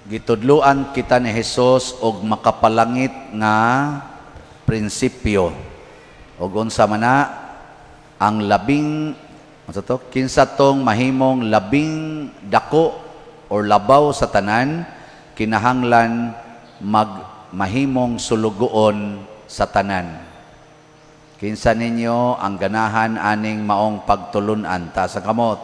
Gitudluan kita ni Jesus og makapalangit nga prinsipyo. Og unsa man na ang labing, unsa to, kinsa tong mahimong labing dako or labaw sa tanan, kinahanglan mag mahimong sulugoon sa tanan. Kinsa ninyo ang ganahan aning maong pagtulunan? Taas ang kamot.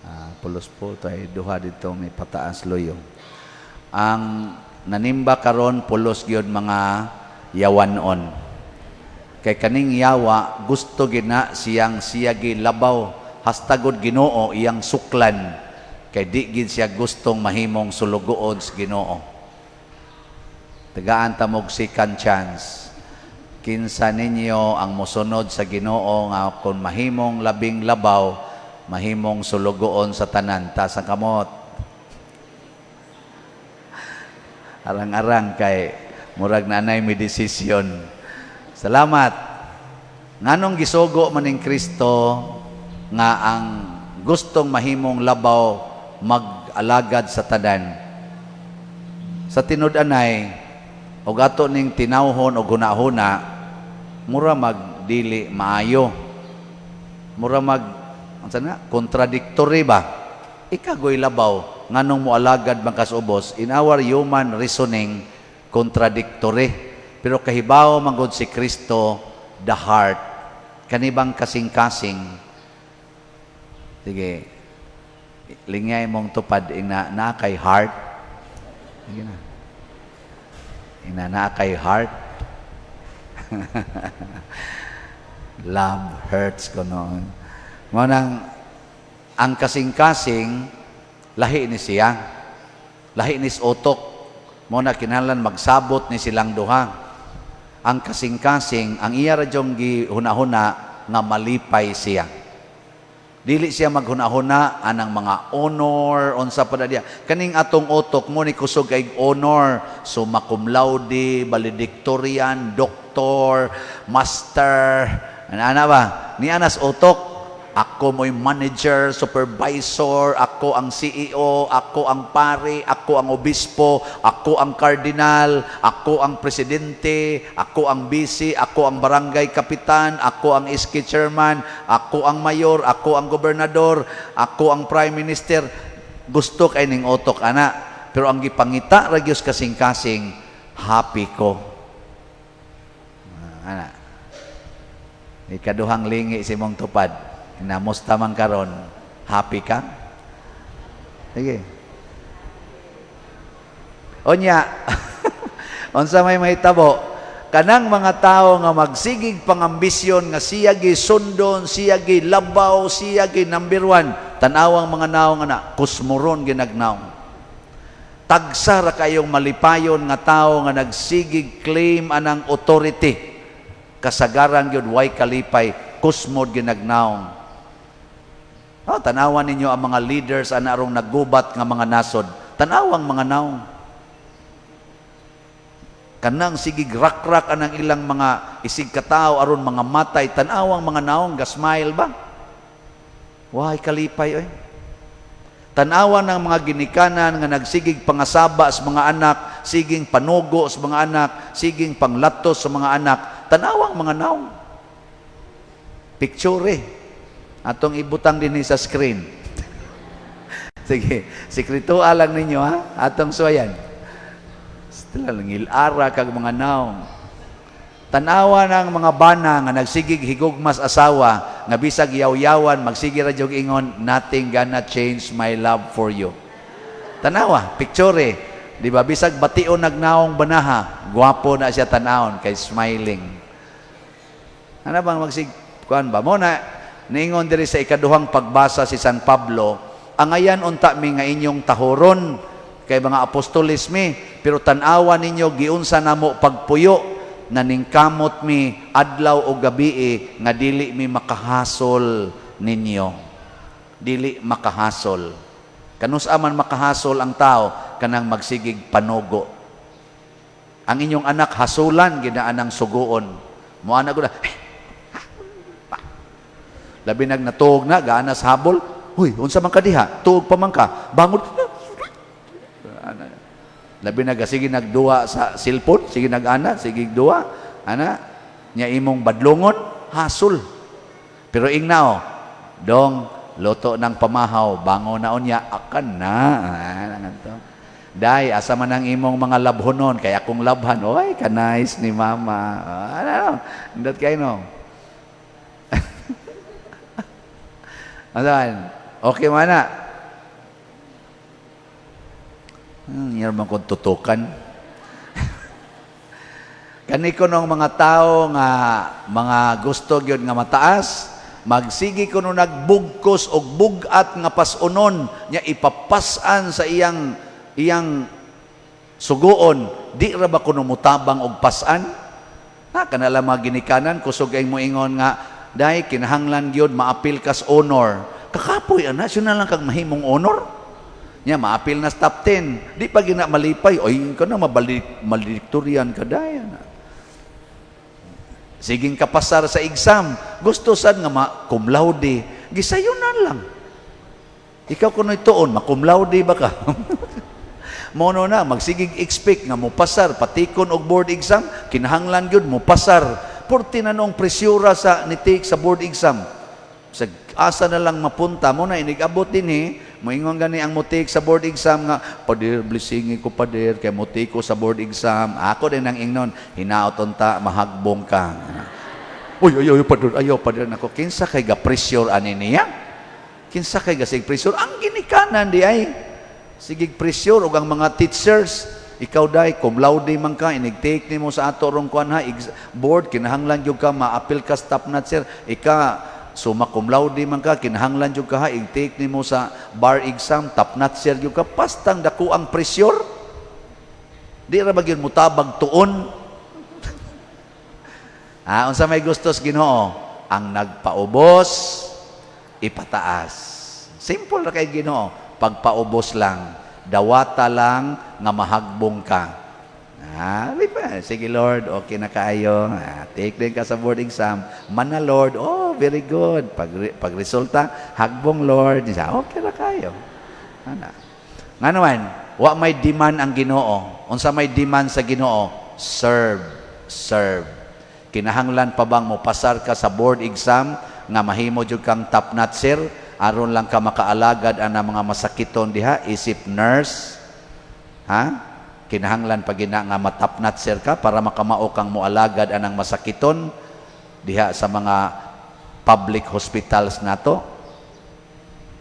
Ah, pulos po tayo duha dito may pataas loyo. Ang nanimba karon pulos gyud mga yawanon. Kay kaning yawa gusto gina siyang siya labaw, hastagod Ginoo iyang suklan, kay di gid siya gustong mahimong sulugoon sa Ginoo. Tagaan ta mog second chance. Kinsa ninyo ang mosunod sa Ginoo nga kung mahimong labing labaw, mahimong sulugoon sa tanan? Taas ang kamot. Arang-arang kay murag nanay may desisyon. Salamat. Nganong gisugo man ning Kristo nga ang gustong mahimong labaw mag-alagad sa tanan? Sa tinud-anay og ato ning tinawhon og hunahuna, mura magdili maayo. Mura mag unsa na, contradictory ba? Ikagoy labaw, nganong moalagad man kas ubos? In our human reasoning, contradictory. Pero kahibaw man gud si Kristo the heart, kanibang kasing-kasing. Sige, lingay mong tupad, ina na kay heart. Sige na, ina na kay heart. Love hurts ko noon. Mao nang ang kasing-kasing lahi ni siya. Lahi ni sa utok. Mao na kinahanglan magsabot ni silang duha. Ang kasing-kasing, ang iya ra dyong gihuna-huna nga malipay siya. Dili siya maghuna-huna anang mga honor, unsa pa na diya. Kaning atong utok mo ni kusog kay honor, summa cum laude, valedictorian, doctor, master, ana ba? Ni anas utok. Ako mo'y manager, supervisor, ako ang CEO, ako ang pari, ako ang obispo, ako ang cardinal, ako ang presidente, ako ang vice, ako ang barangay kapitan, ako ang SK chairman, ako ang mayor, ako ang gobernador, ako ang prime minister. Gusto kay ning utok ana. Pero ang gipangita ra gyud kasing-kasing, happy ko. Ah, ana. Ikaduhang lingi si mong tupad. Namusta man karon? Happy ka? Sige. Onya, unsa may mahitabo? Kanang mga tao nga magsigig pangambisyon nga siya gi sundon, siya gi labaw, siya gi number one. Tanawang mga naong ana, kusmoron ginagnaong. Tagsa ra kayong malipayon nga tao nga nagsigig claim anang authority. Kasagaran gyud way kalipay, kusmod ginagnaong. Oh, tanawan ninyo ang mga leaders ana arong naggubat nga mga nasod. Tanawang mga naong. Kanang sigig rakrak anang ilang mga isig katao aron mga matay, tanawang mga naong ga-smile ba? Way kalipay oy. Tanawan ng mga ginikanan nga nagsigig pangasaba sa mga anak, siging panugo sa mga anak, siging panglatos sa mga anak, tanawang mga naong. Picture eh. Atong ibutang din sa screen. Sige, sikreto lang ninyo ha, atong suwayan. Stila lang ilara kag mga naong. Tanawa ng mga bana nga nagsigig higugmas asawa, nga bisag yaw-yawan, magsige ra jud ingon, "Nothing gonna change my love for you." Tanawa, picture eh. Di ba? Bisag bation nagnaong banaha, gwapo na siya tanawon kay smiling. Ano bang magsig kuan ba? Mo na niingon diri sa ikaduhang pagbasa si San Pablo, angayan unta mi nga inyong tahoron kay mga apostoles mi, pero tan-awa ninyo giunsa namo pagpuyo, naningkamot mi adlaw o gabi nga dili mi makahasol ninyo. Dili makahasol. Kanus-a man makahasol ang tao? Kanang magsigig panugo. Ang inyong anak hasulan ginaan ang suguon. Mo ana gud, labi nag natuog na gaanas habol. Uy, unsa man ka diha? Tuog pa man ka. Bangon. Ana. Labi na sige nagduwa sa cellphone, sige nag-ana, sige duwa. Ana, nya imong badlongon, hasol. Pero ingnao, dong luto ng pamahaw, bango na unya, akan na. Ah, to. Day, asa man ang imong mga labhonon, kay akong labhan, oy, ka-nice ni mama. Ah, ano, nindot kayo, no? Ano? Okay man na. Yan man kong tutukan. Kani ko mga tao nga mga gusto gyud nga mataas, magsige kuno nagbugkos og bug-at nga pasunon nya ipapasan sa iyang iyang suguon, di ra ba kuno mutabang og pasan? Ha, kanala mga ginikanan, kusog ay moingon nga, "Day, kinahanglan gyud maapil kas honor." Kakapoy ana, siya na lang kag mahimong honor. Nya maapil na sa top 10. Di pa gina malipay, oy ka na mabalik maledictorian ka day. Ana. Siging kapasar sa exam, gusto sad nga ma cum laude, gisayo na lang. Ikaw kuno'y tuon, ma-cum laude ba ka? Mono na, magsigig expect nga mo pasar, patikon og board exam, kinahanglan gyud mo pasar. Porti na noong presyura sa ni-take sa board exam. Sa asa na lang mapunta mo na inig-abot din eh. Moingon gani ang mo-take sa board exam nga, "Pader, blessing ko, pader, kay mo-take ko sa board exam." Ako din ang ingnon, "Hinaot unta mahagbong ka." "Uy, ay, ay, pader, ayaw, pader." Nako, kinsa kay ga pressure ani niya? Kinsa kay gasig pressure? Ang ginikanan di ay. Sigig pressure ug ang mga teachers, "Ikaw day, cum laude man ka, inig-take nimo sa ato rong kuan ha, board, kinahanglan jud ka maapil ka top notcher. Ika, summa cum laude man ka, kinahanglan jud ka ha, i-take nimo sa bar exam, top notcher jud ka." Pastang dako ang pressure. Di ra ba gyud mutabag tuon? Ah, unsa may gustos Ginoo? Ang nagpaubos, ipataas. Simple ra kay Ginoo. Pagpaubos lang, dawata lang nga mahagbong ka. Ah, di ba? "Sige Lord, okay na kaayo. Ah, take din ka sa board exam. Mana Lord, oh, very good. Pag resulta, hagbong Lord." Siya, okay na kayo. Ana. Nga naman, wa may demand ang Ginoo. Unsa may demand sa Ginoo? Serve, serve. Kinahanglan pa bang mo pasar ka sa board exam nga mahimo jud kang top notcher aron lang ka makaalagad ana mga masakiton diha isip nurse? Ha? Kinahanglan pa gina nga ma-top notcher ka para makamao kang moalagad anang masakiton diha sa mga public hospitals nato?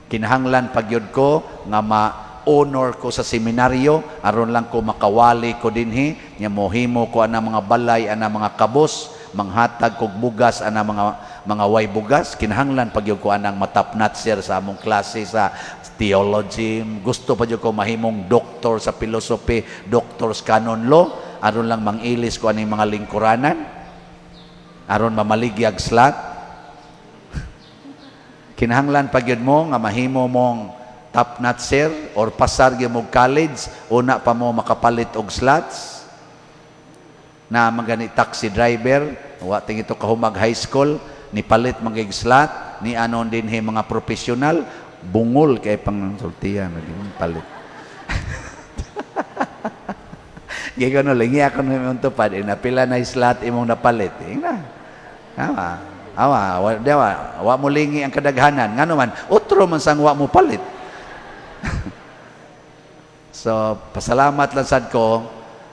Kinahanglan pa gyud ko nga ma-honor ko sa seminaryo aron lang ko makawali ko dinhi nya mohimo ko ana mga balay ana mga kabos, manghatag kog bugas ana mga way bugas? Kinahanglan pa gyud ko anang ma-top notcher sa among klase sa theology? Gusto pa gyud ko mahimong doctor sa philosophy, doctor sa canon law, aron lang mangilis ko aning mga lingkuranan, aron mamaligyag slot? Kinahanglan pa gyud mo nga mahimo mong top notcher or pasar gyud mo college una pa mo makapalit og slots na magani taxi driver, wa ting ito kahumag high school ni palit magig slot ni anon dinhi mga professional, bungol kay pang sultian maging palit. Gigo no lingi ako no imong tupad, inapila na slot imong napalit. Ingna. Awa. Awa, wa, wa, wa mo lingi ang kadaghanan. Ngano man, otro man sang wa mo palit. So, pasalamat lang sad ko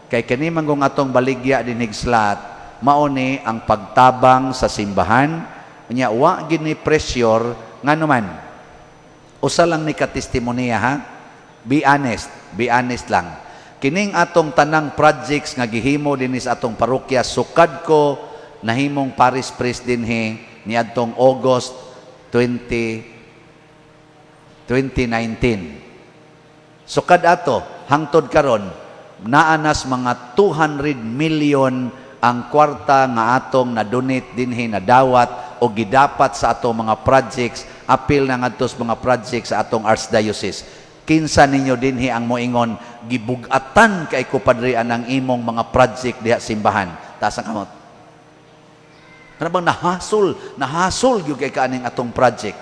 kay kini man kung atong baligya dinig slot, mao ni ang pagtabang sa simbahan. Nya wa gini pressure, ngano man. Usa lang ni ka testimonya ha. Be honest lang. Kining atong tanang projects nga gihimo dinhi sa atong parokya sukad ko nahimong parish priest dinhi niadtong August 20 2019. Sukad ato hangtod karon naanas mga 200 million ang kwarta nga atong na-donate dinhi, nadawat o gidapat sa atong mga projects, apil na ngadto sa mga projects sa atong archdiocese. Kinsa ninyo dinhi ang moingon, "Gibug-atan kay ko, padre, anang imong mga project diha simbahan"? Taas ang kamot. Kana bang nahasol, nahasol gyud kay kaaning atong project.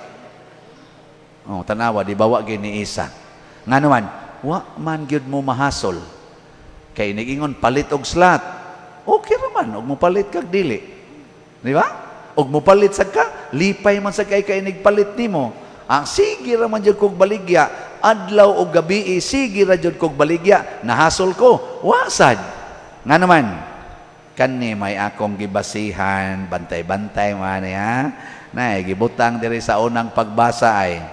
Oh, tanawa, di ba wa gini isa? Nga naman, wa man gyud mo mahasol. Kay nigingon palit og slot. Okay ra man og mopalit kag dili. Di ba? Og mopalit sad ka, lipay man sa kay kay nigpalit nimo. Ang sige ra man jud kog baligya, adlaw og gabi sige ra jud kog baligya, nahasol ko. Wa sad. Nga naman, kani may akong gibasihan, bantay-bantay man ha. Na gibutang diri sa unang pagbasa ay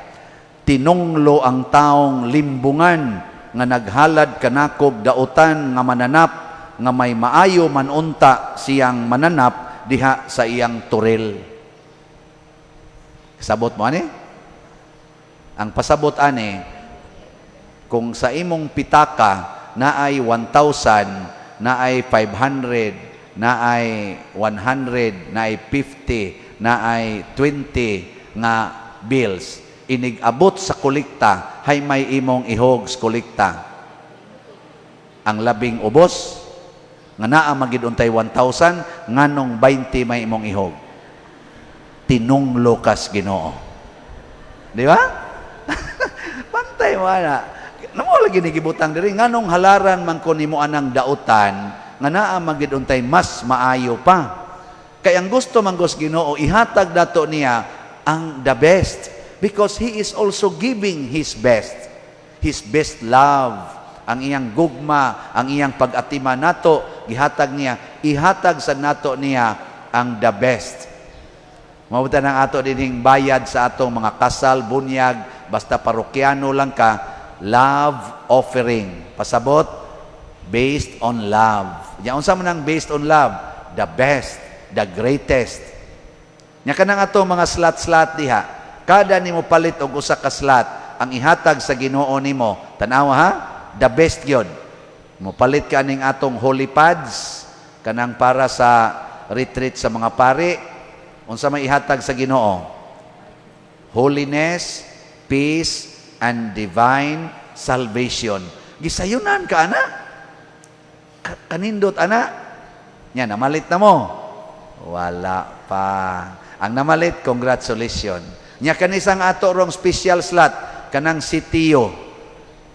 tinunglo ang taong limbungan nga naghalad kanakog dautan nga mananap nga may maayo man unta siyang mananap diha sa iyang turil. Sabot mo ani? Ang pasabot ani, kung sa imong pitaka naay 1,000, naay 500, naay 100, naay 50, naay 20 nga bills, inig-abot sa kolekta, hay may imong ihog sa kolekta. Ang labing ubos, nga naa magid untay 1,000, nganong 20 may imong ihog? Tinunglo kas Ginoo. Di ba? Pantay mo ana. Namo lagi ni gibutang diri, nganong halaran man ko nimo anang dautan nga naa magid untay mas maayo pa. Kay ang gusto man gos Ginoo, ihatag dato niya ang the best because he is also giving his best. His best love, ang iyang gugma, ang iyang pag-atima nato, gihatag niya, ihatag sa nato niya ang the best. Mao ang ato dinhing bayad sa atong mga kasal, bunyag, basta parokyano lang ka, love offering. Pasabot, based on love. Ya unsa man ang based on love? The best, the greatest. Nya kanang ato mga slot-slot diha. Kada nimo palit og usa ka slot, ang ihatag sa Ginoo nimo, tan-awa ha, the best gyud. Mo palit ka ning atong holy pads kanang para sa retreat sa mga pari. Unsa may ihatag sa Ginoo? Holiness, peace, and divine salvation. Gisayunan ka ana. Kanindot ana. Nya namalit na mo. Wala pa. Ang namalit, congratulations. Nya kanisang ato rong special slot kanang sitio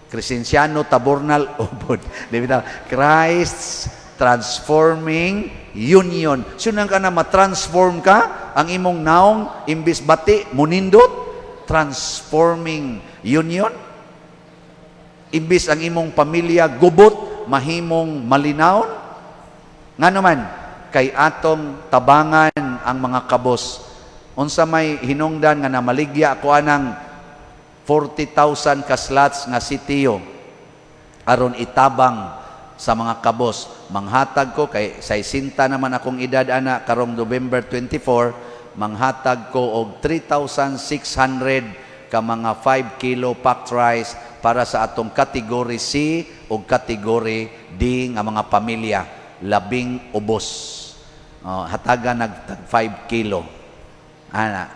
Crescenciano Tabornal Ubod. Di ba? Christ's transforming union. Sunang ka na ma-transform ka, ang imong naong imbis bati munindot, transforming union. Imbis ang imong pamilya gubot, mahimong malinawon. Nga naman, kay atong tabangan ang mga kabos. Unsa may hinungdan nga namaligya ko anang 40,000 ka slots nga sitio aron itabang sa mga kabos. Manghatag ko kay 60 naman akong edad ana karong November 24, manghatag ko og 3,600 ka mga 5 kilo packed rice para sa atong category C ug category D nga mga pamilya, labing ubos. Oh, hatagan nag 5 kilo. Ana,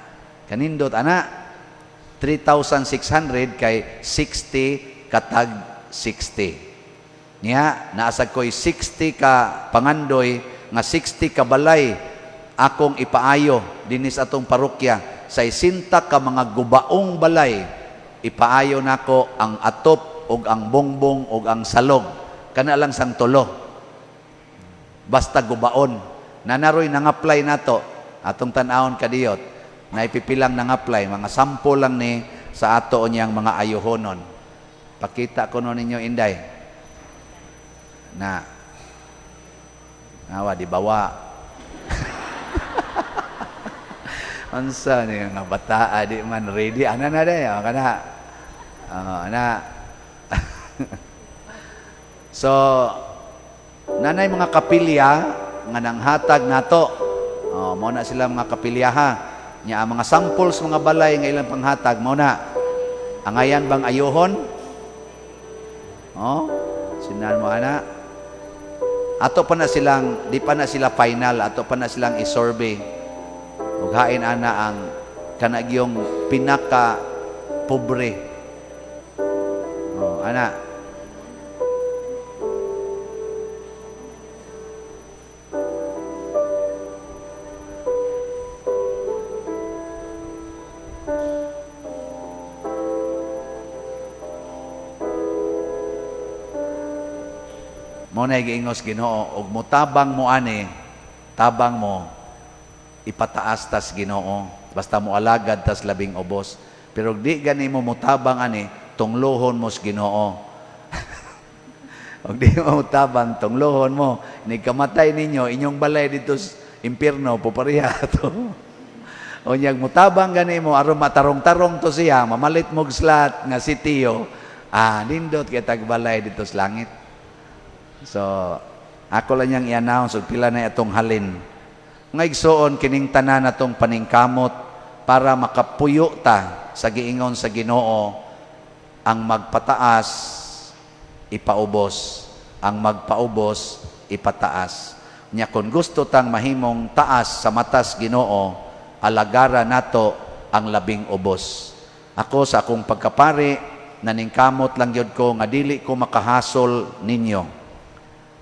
kanindot ana 3,600 kay 60 katag 60. Niya, naasag ko'y 60 ka pangandoy nga 60 ka balay akong ipaayo dinis atong parokya. Sa 60 ka mga gubaong balay ipaayo nako ang atop ug ang bongbong ug ang salog. Kana lang sang tulo. Basta gubaon. Nanaroy nang-apply nato atong tan-awon kadiyot. Naipipilang nang-apply, mga sampo lang ni sa ato niyang mga ayuhonon. Pakita ko no ninyo, Inday. Na. Awa, di bawa. Unsa ni nga bataa di man ready. Ana na day, oh, kana. Oh, ana. So, nanay mga kapilya nga nanghatag nato. Oh, mao na sila mga kapilya ha. Nya ang mga samples mga balay nga ilang panghatag mao na. Angayan bang ayuhon? Oh, sinan mo ana. Ato pa na silang, di pa na sila final, ato pa na silang i-survey. Ug hain ana ang kanagyong pinaka pobre. Oh, ana. Mao na giingos Ginoo, og motabang mo ani, tabang mo, ipataas tas Ginoo. Basta mo alagad tas labing ubos. Pero di gani mo motabang ani, tunglohon mo sa Ginoo. Og di mo tabang, tunglohon mo. Nigkamatay ninyo, inyong balay dito sa impierno, pupareha to. O niyag mutabang gani mo, aron matarong-tarong to siya, mamalit mog slot nga sitio, nindot kay tagbalay dito sa langit. So, ako lang niyang i-announce og pila na atong halin. Nga igsoon, kining tanan atong paningkamot para makapuyo ta sa giingon sa Ginoo, ang magpataas ipaubos, ang magpaubos ipataas. Nya kung gusto tang mahimong taas sa matas Ginoo, alagara nato ang labing ubos. Ako sa akong pagkapari, naningkamot lang gyud ko nga dili ko makahasol ninyo.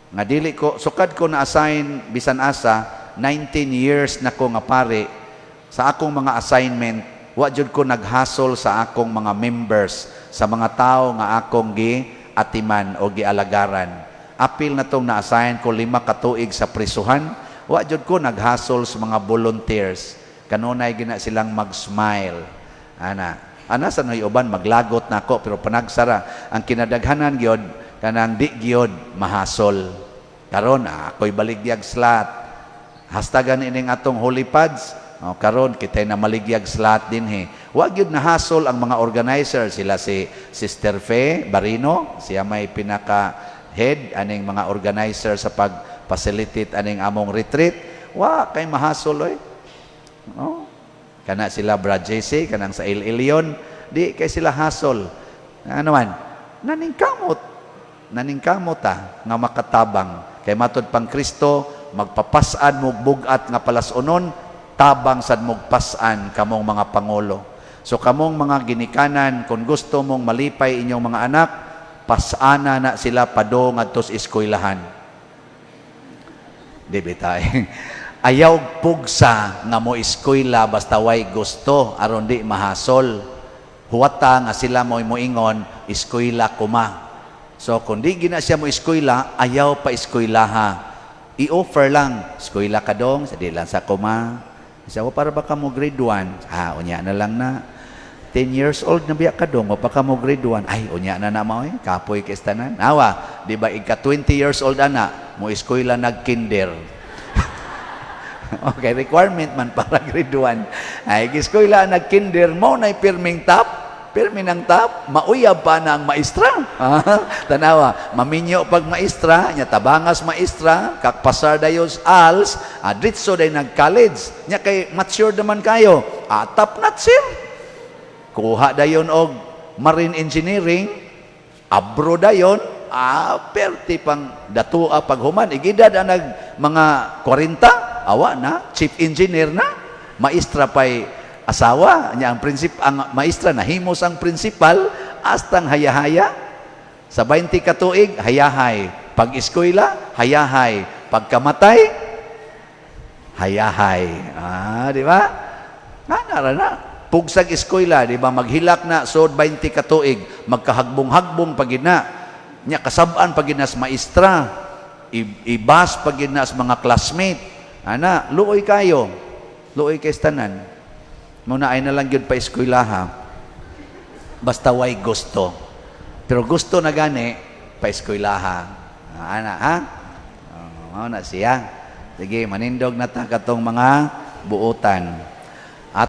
Nga dili ko, sukad ko na-assign bisan asa, 19 years na ko nga pari, sa akong mga assignment, wa jud ko naghasol sa akong mga members, sa mga tao nga akong gi atiman o gialagaran. Apil na tong na-assign ko 5 ka tuig sa prisuhan, wa jud ko naghasol sa mga volunteers. Kanunay gina silang mag-smile. Ana, ana sa noy uban maglagot nako, pero panagsara ang kinadaghanan gyud kanang di gyud mahasol. Karon ako'y baligyag slot. Hastagan ining atong holy pads. Oh, karon kitay na maligyag slot dinhi. Wa gyud nahasol ang mga organizer, sila si Sister Fe Barino, siya may pinaka head aning mga organizer sa pag-facilitate aning among retreat. Wa kay mahasol oy. Oh. Kana sila Brad JC, kanang sa El Elyon, di kay sila hasol. Ano man, naningkamot. Naningkamot ta nga makatabang. Kay matod pang Kristo, magpapasan mo bugat nga palasunon, tabang sad mog pas-an kamong mga pangulo. So kamong mga ginikanan, kung gusto mong malipay inyong mga anak, pasana na sila padong ngadto sa eskwelahan. Di bitay. Ayaw pugsa nga mo eskwela basta way gusto aron di mahasol. Huwata nga sila mo moingon, "Eskwela kuma." So kung di gina siya mo eskwela, ayaw pa eskwelaha. I-offer lang, "Eskwela ka dong," sa "Di lang sa kuma." Sa para baka mo grade 1, "Unya na lang na." 10 years old na biya ka dong, o pa ka mo grade 1, "Ay, unya na na mo eh, kapoy kay tanan." Awa, di ba ika 20 years old ana, mo eskwela nag-kinder. Okay, requirement man para grade 1. Ay, eskwela nag-kinder mo na pirming top, pirmi ng top, mauyab pa na ang maestra. Tanawa, maminyo pag maestra, nya tabangas maestra, kakpasar dayos ALS, dritso day nag-college. Nya kay mature naman kayo. Top notch sir. Kuha dayon og marine engineering, abro dayon, perti pang datua paghuman. Igidad ang nag mga 40, awa na, chief engineer na, maestra pa'y asawa. Nya ang prinsip, ang maestra nahimos ang principal, astang hayahaya. Sa 20 katuig, hayahay. Pag eskwela, hayahay. Pagkamatay, hayahay. Di ba? Nga ra na. Pugsag eskwela, di ba? Maghilak na sod 20 katuig, magkahagbong-hagbong pagid na. Nya kasab-an pagid na sa maestra, ibas pagid na sa mga classmate. Ana, luoy kayo. Luoy kay tanan. Muna ay na lang gyud pa eskwelaha. Basta way gusto. Pero gusto na gani pa eskwelaha. Ana, ha? Oh, mao na siya. Sige, manindog na ta katong mga buotan.